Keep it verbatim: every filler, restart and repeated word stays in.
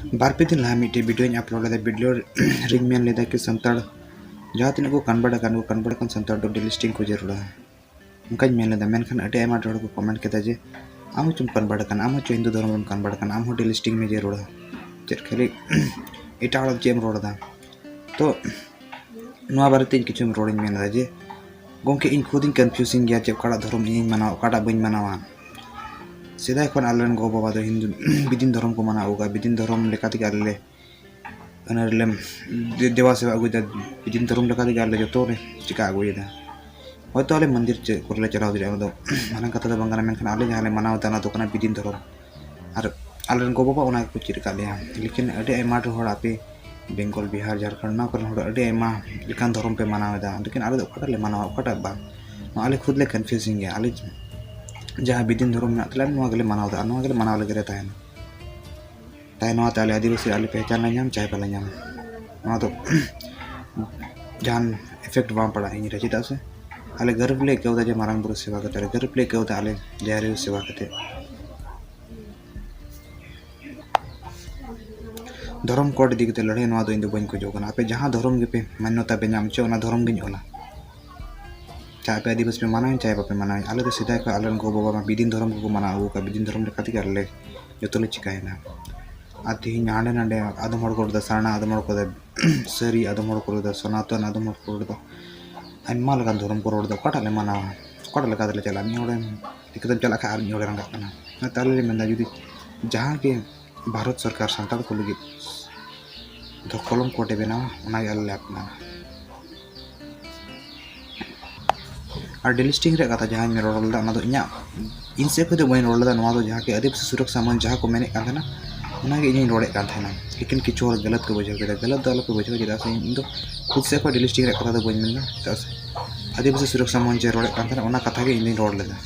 ᱵᱟᱨ ᱯᱮ ᱫᱤᱱ ᱞᱟᱦᱟ ᱢᱤᱫᱴᱮᱡ ᱵᱷᱤᱰᱤᱭᱳᱧ ᱟᱯᱞᱳᱰ ᱞᱮᱫᱟ᱾ ᱵᱷᱤᱰᱤᱭᱳ ᱨᱤᱧ ᱢᱮᱱ ᱞᱮᱫᱟ ᱠᱤ ᱥᱟᱱᱛᱟᱲ ᱡᱟᱦᱟᱸ ᱛᱤᱱᱟᱹᱜ ᱠᱚ ᱠᱚᱱᱵᱷᱟᱨᱴ ᱟᱠᱟᱱ ᱠᱚ ᱠᱚᱱᱵᱷᱟᱨᱴ ᱟᱠᱟᱱ ᱥᱟᱱᱛᱟᱲ ᱫᱚ ᱰᱤᱞᱤᱥᱴᱤᱝ ᱠᱚ ᱡᱟᱹᱨᱩᱲᱟ, ᱚᱱᱠᱟᱧ ᱢᱮᱱ ᱞᱮᱫᱟ᱾ ᱢᱮᱱᱠᱷᱟᱱ ᱟᱹᱰᱤ ᱟᱭᱢᱟ ᱦᱚᱲ ᱠᱚ ᱠᱚᱢᱮᱱᱴ ᱠᱮᱫᱟ ᱡᱮ ᱟᱢ ᱦᱚᱸᱪᱚᱢ ᱠᱚᱱᱵᱷᱟᱨᱴ ᱟᱠᱟᱱ, ᱟᱢ ᱦᱚᱸᱪᱚ ᱦᱤᱱᱫᱩ ᱫᱷᱚᱨᱚᱢ ᱨᱮᱢ ᱠᱚᱱᱵᱷᱟᱨᱴ ᱟᱠᱟᱱ, ᱟᱢ ᱦᱚᱸ ᱰᱤᱞᱤᱥᱴᱤᱝ ᱢᱮ ᱡᱟᱹᱨᱩᱲᱟ, ᱪᱮᱫ ᱠᱷᱟᱹᱞᱤ ᱮᱴᱟᱜ ᱦᱚᱲ ᱫᱚ ᱪᱮᱫ ᱮᱢ ᱨᱚᱲ ᱮᱫᱟ? ᱛᱚ ᱱᱚᱣᱟ ᱵᱟᱨᱮᱛᱮ ᱤᱧ ᱠᱤᱪᱷᱩ ᱨᱚᱲᱤᱧ ᱢᱮᱱ ᱮᱫᱟ ᱡᱮ ᱜᱚᱢᱠᱮ, ᱤᱧ ᱠᱷᱩᱫ ᱤᱧ ᱠᱚᱱᱯᱷᱤᱭᱩᱡᱤᱝ ᱜᱮᱭᱟ ᱡᱮ ᱚᱠᱟᱴᱟᱜ ᱫᱷᱚᱨᱚᱢ ᱤᱧᱤᱧ ᱢᱟᱱᱟᱣᱟ, ᱚᱠᱟᱴᱟᱜ ᱵᱟᱹᱧ ᱢᱟᱱᱟᱣᱟ᱾ ᱥᱮᱫᱟᱭ ᱠᱷᱚᱱ ᱟᱞᱮᱨᱮᱱ ᱜᱚ ᱵᱟᱵᱟ ᱫᱚ ᱦᱤᱱᱫᱩ ᱵᱤᱫᱤᱱ ᱫᱷᱚᱨᱚᱢ ᱠᱚ ᱢᱟᱱᱟᱣ ᱟᱹᱜᱩ ᱠᱟᱜᱼᱟ᱾ ᱵᱤᱫᱤᱱ ᱫᱷᱚᱨᱚᱢ ᱞᱮᱠᱟ ᱛᱮᱜᱮ ᱟᱞᱮ ᱞᱮ ᱚᱱᱟ ᱨᱮᱞᱮ ᱫᱮ- ᱫᱮᱵᱟ ᱥᱮᱵᱟ ᱟᱹᱜᱩᱭᱮᱫᱟ᱾ ᱵᱤᱫᱤᱱ ᱫᱷᱚᱨᱚᱢ ᱞᱮᱠᱟ ᱛᱮᱜᱮ ᱟᱞᱮ ᱡᱚᱛᱚ ᱞᱮ ᱪᱤᱠᱟ ᱟᱹᱜᱩᱭᱮᱫᱟ᱾ ᱦᱚᱭᱛᱳ ᱟᱞᱮ ᱢᱚᱱᱫᱤᱨ ᱪᱮᱫ ᱠᱚᱨᱮ ᱞᱮ ᱪᱟᱞᱟᱣ ᱫᱟᱲᱮᱭᱟᱜᱼᱟ, ᱚᱱᱟ ᱫᱚ ᱢᱟᱨᱟᱝ ᱠᱟᱛᱷᱟ ᱫᱚ ᱵᱟᱝ ᱠᱟᱱᱟ, ᱢᱮᱱᱠᱷᱟᱱ ᱟᱞᱮ ᱡᱟᱦᱟᱸ ᱞᱮ ᱢᱟᱱᱟᱣ ᱮᱫᱟ ᱚᱱᱟ ᱫᱚ ᱠᱟᱱᱟ ᱵᱤᱫᱤᱱ ᱫᱷᱚᱨᱚᱢ᱾ ᱟᱨ ᱟᱞᱮᱨᱮᱱ ᱜᱚ ᱵᱟᱵᱟ ᱚᱱᱟ ᱜᱮᱠᱚ ᱪᱮᱫ ᱟᱠᱟᱫ ᱞᱮᱭᱟ᱾ ᱞᱮᱠᱤᱱ ᱟᱹᱰᱤ ᱟᱭᱢᱟ ᱰᱷᱮᱨ ᱦᱚᱲ ᱟᱯᱮ ᱵᱮᱝᱜᱚᱞ, ᱵᱤᱦᱟᱨ, ᱡᱷᱟᱲᱠᱷᱚᱸᱰ, ᱱᱚᱣᱟ ᱠᱚᱨᱮᱱ ᱦᱚᱲ ᱟᱹᱰᱤ ᱟᱭᱢᱟ ᱞᱮᱠᱟᱱ ᱫᱷᱚᱨᱚᱢ ᱯᱮ ᱢᱟᱱᱟᱣ ᱮᱫᱟ, ᱞᱮᱠᱤᱱ ᱟᱞᱮ ᱫᱚ ᱚᱠᱟᱴᱟᱜ ᱞᱮ ᱢᱟᱱᱟᱣᱟ, ᱚᱠᱟᱴᱟᱜ ᱵᱟᱝ? ᱱᱚᱣᱟ ᱟᱞᱮ ᱠᱷᱩᱫ ᱞᱮ ᱠᱚᱱᱯᱷᱤᱭᱩᱡᱤᱝ ᱜᱮᱭᱟ᱾ ᱟᱞᱮ ᱡᱟᱦᱟᱸ ᱵᱤᱫᱤᱱ ᱫᱷᱚᱨᱚᱢ ᱢᱮᱱᱟᱜ ᱛᱟᱞᱮᱭᱟ, ᱱᱚᱣᱟ ᱜᱮᱞᱮ ᱢᱟᱱᱟᱣ ᱮᱫᱟ ᱟᱨ ᱱᱚᱣᱟ ᱜᱮᱞᱮ ᱢᱟᱱᱟᱣ ᱞᱟᱹᱜᱤᱫ ᱞᱮ ᱛᱟᱦᱮᱱᱟ᱾ ᱛᱟᱭ ᱱᱚᱣᱟ ᱛᱮ ᱟᱞᱮ ᱟᱹᱫᱤᱵᱟᱹᱥᱤ ᱟᱞᱮ ᱯᱮᱦᱪᱟᱱ ᱞᱮ ᱧᱟᱢ ᱪᱟᱦᱮ ᱵᱟᱞᱮ ᱧᱟᱢ, ᱱᱚᱣᱟ ᱫᱚ ᱡᱟᱦᱟᱱ ᱮᱯᱷᱮᱠᱴ ᱵᱟᱝ ᱯᱟᱲᱟᱜᱼᱟ ᱤᱧ ᱨᱮ᱾ ᱪᱮᱫᱟᱜ ᱥᱮ ᱟᱞᱮ ᱜᱟᱨᱵ ᱞᱮ ᱟᱹᱭᱠᱟᱹᱣ ᱮᱫᱟ ᱡᱮ ᱢᱟᱨᱟᱝ ᱵᱩᱨᱩ ᱥᱮᱵᱟ ᱠᱟᱛᱮ ᱟᱞᱮ ᱜᱟᱨᱵ ᱞᱮ ᱟᱹᱭᱠᱟᱹᱣ ᱮᱫᱟ ᱟᱞᱮ ᱡᱟᱦᱮᱨ ᱟᱭᱳ ᱥᱮᱵᱟ ᱠᱟᱛᱮ᱾ ᱫᱷᱚᱨᱚᱢ ᱠᱳᱰ ᱤᱫᱤ ᱠᱟᱛᱮ ᱞᱟᱹᱲᱦᱟᱹᱭ, ᱱᱚᱣᱟ ᱫᱚ ᱤᱧ ᱫᱚ ᱵᱟᱹᱧ ᱠᱷᱚᱡᱚᱜ ᱠᱟᱱᱟ᱾ ᱟᱯᱮ ᱡᱟᱦᱟᱸ ᱫᱷᱚᱨᱚᱢ ᱜᱮᱯᱮ ᱢᱟᱱᱱᱚᱛᱟ ᱯᱮ ᱧᱟᱢ ᱦᱚᱪᱚ, ᱚᱱᱟ ᱫᱷᱚᱨᱚᱢ ᱜᱤᱧ ᱚᱞᱟ᱾ ᱪᱟᱦᱮ ᱟᱯᱮ ᱟᱹᱫᱤᱵᱟᱹᱥᱤ ᱯᱮ ᱢᱟᱱᱟᱣᱮᱱ, ᱪᱟᱦᱮ ᱵᱟᱯᱮ ᱢᱟᱱᱟᱣᱮᱱ, ᱟᱞᱮ ᱫᱚ ᱥᱮᱫᱟᱭ ᱠᱷᱚᱱ ᱟᱞᱮᱨᱮᱱ ᱜᱚ ᱵᱟᱵᱟ ᱢᱟ ᱵᱤᱫᱤᱱ ᱫᱷᱚᱨᱚᱢ ᱜᱮᱠᱚ ᱢᱟᱱᱟᱣ ᱟᱹᱜᱩ ᱟᱠᱟᱫ, ᱵᱤᱫᱤᱱ ᱫᱷᱚᱨᱚᱢ ᱞᱮᱠᱟ ᱛᱮᱜᱮ ᱟᱞᱮ ᱞᱮ ᱡᱚᱛᱚ ᱞᱮ ᱪᱤᱠᱟᱹᱭᱮᱱᱟ᱾ ᱟᱨ ᱛᱮᱦᱮᱧ ᱦᱟᱸᱰᱮ ᱱᱟᱰᱮ ᱟᱫᱚᱢ ᱦᱚᱲ ᱠᱚ ᱨᱚᱲ ᱮᱫᱟ ᱥᱟᱨᱱᱟ, ᱟᱫᱚᱢ ᱦᱚᱲ ᱠᱚ ᱨᱚᱲ ᱮᱫᱟ ᱥᱟᱹᱨᱤ, ᱟᱫᱚᱢ ᱦᱚᱲ ᱠᱚ ᱨᱚᱲ ᱮᱫᱟ ᱥᱚᱱᱟᱛᱚᱱ, ᱟᱫᱚᱢ ᱦᱚᱲ ᱠᱚ ᱨᱚᱲ ᱮᱫᱟ ᱟᱭᱢᱟ ᱞᱮᱠᱟᱱ ᱫᱷᱚᱨᱚᱢ ᱠᱚ ᱨᱚᱲ ᱮᱫᱟ᱾ ᱚᱠᱟᱴᱟᱜ ᱞᱮ ᱢᱟᱱᱟᱣᱟ? ᱚᱠᱟᱴᱟᱜ ᱞᱮᱠᱟ ᱛᱮᱞᱮ ᱪᱟᱞᱟᱜᱼᱟ? ᱢᱤᱫ ᱦᱚᱲᱮᱢ ᱪᱤᱠᱟᱹᱛᱮᱢ ᱪᱟᱞᱟᱜ ᱠᱷᱟᱱ ᱟᱨ ᱢᱤᱫ ᱦᱚᱲᱮ ᱨᱟᱸᱜᱟᱜ ᱠᱟᱱᱟ? ᱚᱱᱟᱛᱮ ᱟᱞᱮ ᱞᱮ ᱢᱮᱱᱫᱟ ᱡᱩᱫᱤ ᱡᱟᱦᱟᱸ ᱜᱮ ᱵᱷᱟᱨᱚᱛ ᱥᱚᱨᱠᱟᱨ ᱥᱟᱱᱛᱟᱲ ᱠᱚ ᱞᱟᱹᱜᱤᱫ ᱫᱷᱚᱠᱚᱞᱚᱢ ᱠᱳᱰ ᱮ ᱵᱮᱱᱟᱣᱟ, ᱚᱱᱟᱜᱮ ᱟᱞᱮ ᱞᱮ ᱟᱯᱱᱟᱨᱟ᱾ ᱟᱨ ᱰᱤᱞᱤᱥᱴᱤᱝ ᱨᱮᱭᱟᱜ ᱠᱟᱛᱷᱟ ᱡᱟᱦᱟᱸᱧ ᱨᱚᱲ ᱞᱮᱫᱟ, ᱚᱱᱟ ᱫᱚ ᱤᱧᱟᱹᱜ, ᱤᱧ ᱥᱮᱫ ᱠᱷᱚᱱ ᱫᱚ ᱵᱟᱹᱧ ᱨᱚᱲ ᱞᱮᱫᱟ᱾ ᱱᱚᱣᱟ ᱫᱚ ᱡᱟᱦᱟᱸ ᱠᱤ ᱟᱹᱫᱤᱵᱟᱹᱥᱤ ᱥᱩᱨᱚᱠᱥᱟ ᱢᱚᱧᱪ ᱡᱟᱦᱟᱸ ᱠᱚ ᱢᱮᱱᱮᱫ ᱠᱟᱱ ᱛᱟᱦᱮᱱᱟ, ᱚᱱᱟᱜᱮ ᱤᱧᱤᱧ ᱨᱚᱲᱮᱫ ᱠᱟᱱ ᱛᱟᱦᱮᱱᱟ᱾ ᱞᱮᱠᱤᱱ ᱠᱤᱪᱷᱩ ᱦᱚᱲ ᱜᱟᱞᱟᱛ ᱠᱚ ᱵᱩᱡᱷᱟᱹᱣ ᱠᱮᱫᱟ᱾ ᱜᱟᱞᱟᱛ ᱫᱚ ᱟᱞᱚᱯᱮ ᱵᱩᱡᱷᱟᱹᱣᱟ, ᱪᱮᱫᱟᱜ ᱥᱮ ᱤᱧ ᱫᱚ ᱠᱷᱩᱫ ᱥᱮᱫ ᱠᱷᱚᱱ ᱰᱤᱞᱤᱥᱴᱤᱝ ᱨᱮᱭᱟᱜ ᱠᱟᱛᱷᱟ ᱫᱚ ᱵᱟᱹᱧ ᱢᱮᱱᱫᱟ, ᱪᱮᱫᱟᱜ ᱥᱮ ᱟᱹᱫᱤᱵᱟᱹᱥᱤ ᱥᱩᱨᱚᱠᱥᱟ ᱢᱚᱧᱪ ᱮ ᱨᱚᱲᱮᱫ ᱠᱟᱱ ᱛᱟᱦᱮᱱᱟ, ᱚᱱᱟ ᱠᱟᱛᱷᱟ ᱜᱮ ᱤᱧ ᱫᱚᱧ ᱨᱚᱲ ᱞᱮᱫᱟ᱾